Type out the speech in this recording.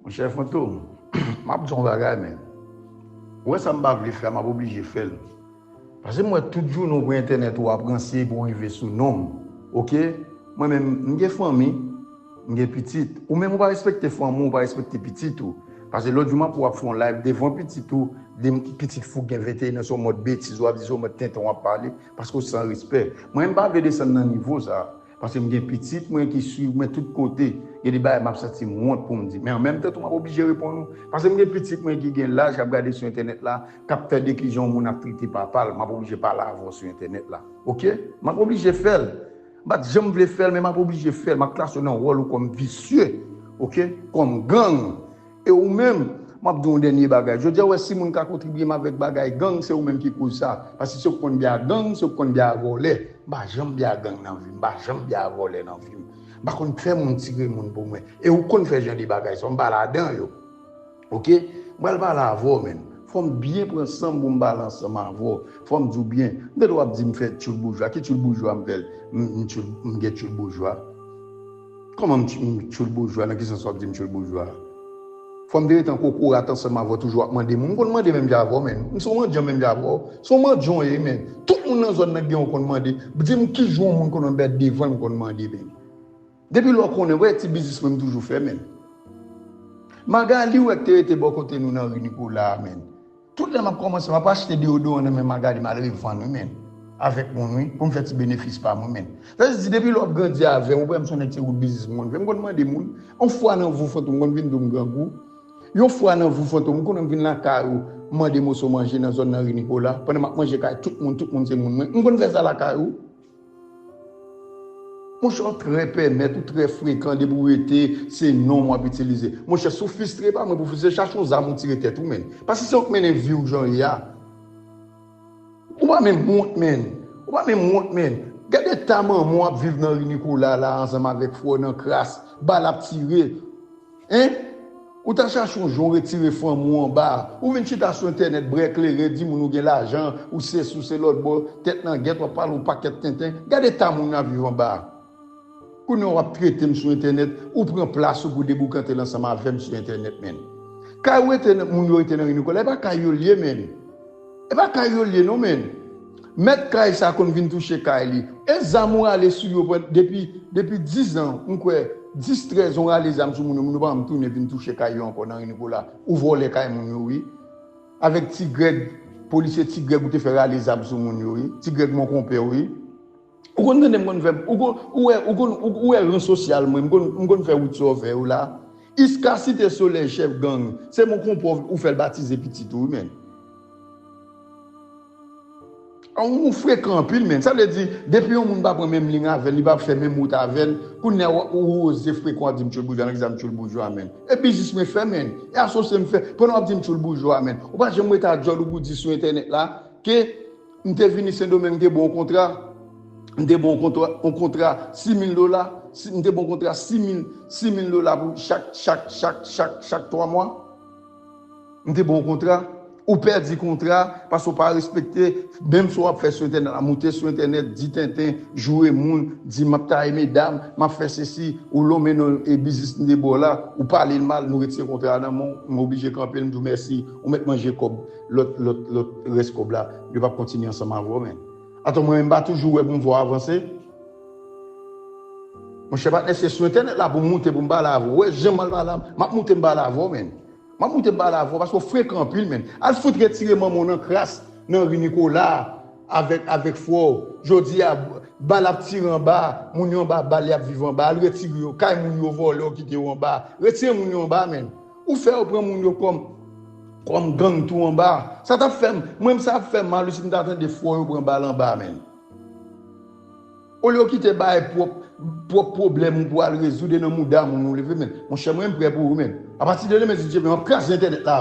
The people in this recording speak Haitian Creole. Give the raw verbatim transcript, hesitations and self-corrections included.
Monchè Fantom, m ap di w yon bagay, men. Ou wè sa m pa vle fè a, m ap oblije fè l. Paske m wè tout jounen w pran entènèt ou ap ranse pou w rive sou non m. Oke? Mwen menm, m gen fanmi, m gen pitit. Ou menm ou pa respekte fanmi w, ou pa respekte pitit ou. Paske lòt jou m ap wè w ap fè yon live devan pitit ou, di m pitit fou gen venteyen an, se yon mòd betiz w ap di, se yon mòd tenten w ap pale, paske w san respè. Mwen menm m pa vle desann nan nivo sa. Paske m gen pitit mwen ki swiv mwen tout kote. Gen de bagay m ap santi m wont pou m di. Men an menm tan tou, m ap oblije reponn ou. Paske m gen pitit mwen ki gen laj, k ap gade sou entènèt la, k ap tande kijan yon moun ap trete papa l. M ap oblije pale avè w sou entènèt la. Oke? M ap oblije fè l. M pa t janm vle fè l, men m ap oblije fè l. M ap klase w nan wòl ou kòm visye. Oke? Kòm gang. E ou menm, m ap di w yon dènye bagay. Jodi a, w wè si moun ka kontribye m avèk bagay gang, se ou menm ki koz sa. Paske se ou k konn byen a gang, se ou k konn byen a vòlè. M pa janm byen a gang nan vi m, m pa janm byen a vòlè nan vi m. M pa konn fè moun tire moun pou mwen. E ou konn fè jan de bagay sa, m pa ladan yo. Oke? M pral pale avè w, menn. Fò m byen pran san m pou m pale ansanm avè w. Fò m di w byen. M tande w ap di m fè tchoul boujwa. Ki tchoul boujwa m fè l? M, m tchoul, m gen tchoul boujwa? Kòman m tch-, m tchoul boujwa? Nan ki sans w ap di m tchoul boujwa? Fò m te ret an kokorat ansanm avè w, toujou ap mande moun. M konn mande menm jan avè w, menn. M se yon mandyan menm jan avè w. Se yon mandyan w ye, menn. Tout moun nan zòn nan gen yon konn mande. Di m ki jan yon moun konn met bèt devan l, m konn mande, menn. Depi lè w konnen, wè ti biznis mwen m toujou fè, menn. Magali, wè k te rete bò kote nou nan ri Nikola a, menn. Tout lè m ap kòmanse, m ap achte deyodoran nan men Magali, m al revann, wi, menn. Avèk moun, wi, pou m fè ti benefis pa m, wi, menn. Sa vle di, depi lè w ap grandi avè m, ou wè m se yon nèg se wout biznis m konn fè. M konn mande moun. Yon fwa nan vi w, Fantom, m konn vin di w m grangou. Yon fwa nan vi w, Fantom, m konn vin lakay ou, mande moso manje nan zòn nan ri Nikola. Pandan m ap manje kay tout moun, tout moun se moun mwen. M konn fè sa lakay ou. Monchè, w trè pèmèt, ou trè frekan, depi w rete, se non m w ap itilize. Monchè, si w fistre, pa mwen pou fistre, chache yon zam ou tire tèt ou, menn. Paske se ou k mennen vi w jan w ye a. Ou pa menm wont, menn. Ou pa menm wont, menn. Gade eta manman w ap viv nan ri Nikola la, ansanm avèk frè w nan kras, bal ap tire. Hein? Ou ta chache yon jan w retire fanmi w anba. Ou vin chita sou entènèt, bwè kleren, di moun ou gen lajan, ou sesi, ou se lòtbò, tèt nan gèt, w ap pale yon pakèt tenten. Gade eta moun nan ap viv anba. Kounye a w ap trete m sou entènèt, ou pran plas ou pou deboukante l ansanm avè m sou entènèt, menn. Kay ou rete nan, moun yo rete nan ri Nikola, e pa kay yo l ye, menn. E pa kay yo l ye non, menn. Mèt kay sa konn vin touche kay li. E zam ou rale sou yo pran-, depi, depi diz an, m kwè, dis, trèz an w rale zam sou moun yo, moun yo pa janm tounen vin touche kay yo ankò nan ri Nikola. Ou vòlè kay moun yo, wi. Avèk Ti Grèg, polisye Ti Grèg ou te fè rale zam sou moun yo, wi. Ti Grèg mon konpè, wi. Ou konn tande m konn fè, ou konn, ou wè, ou konn, ou, ou wè ran sosyal mwen, m konn, m konn fè wout sa w fè yo la. Iska Site Solèy, chèf gang, se mon konpè w fè l batize pitit ou, wi, menn. Ou frekan anpil, menn. Sa vle di, depi yon moun pa pran menm liy avè l, li pa fè menm wout avè l, kounye a ou, ou oze frekan w ap di m tchoul boujwa, nan ki sa m tchoul boujwa, menn. E biznis mwen fè, menn. E asosye m fè, pandan w ap di m tchoul boujwa, menn. Ou pa janm rete a djòl ou pou di sou entènèt la, ke m te vini Sendomeng, m te ba w yon kontra, m te ba w yon kontra, yon kontra sis mil dola, si, m te ba w yon kontra sis mil, sis mil dola pou chak, chak, chak, chak, chak twa mwa. M te ba w yon kontra, ou pèdi kontra, paske w pa respekte, menm sa w ap fè sou entènèt la, moute sou entènèt, di tenten, joure moun, di m ap taye medam, m ap fè sesi, ou lonmen nan, e, biznis m te ba w la, ou pale l mal, nou retire kontra a nan men w, m oblije kanpe l, m di w mèsi, ou mèt manje kòb, lòt, lòt, lòt rès kòb la, yo p ap kontinye ansanm avè w, menn. Atò, mwen menm, m pa toujou wè pou m fè w avanse? Monchè patnè, se sou entènèt la pou m moute pou m pale avè w. Ou wè jan m al pale avè w, m ap moute m pale avè w, menn. M ap moute m pale avè w, paske w frekan anpil, menn. Al fout retire manman w nan kras, nan ri Nikola, avèk, avèk frè w. Jodi a, bal ap tire anba, moun yo anba bal, y ap viv anba. Al retire yo, kay moun yo vòlè, yo kite yo anba. Retire moun yo anba, menn. Ou fè yo pran moun yo kòm, kòm gang tou anba. Sa t ap fè m, mwen menm sa ap fè m mal wi si m ta tande frè w yo pran bal anba, menn. Olye w kite bay pwòp, pwòp pwoblèm ou pou al rezoud e nan mouda moun ou leve, menn. Monchè, mwen m prè pou ou, menn. Apati de demen, si Dye vle, m ap kraze entènèt la.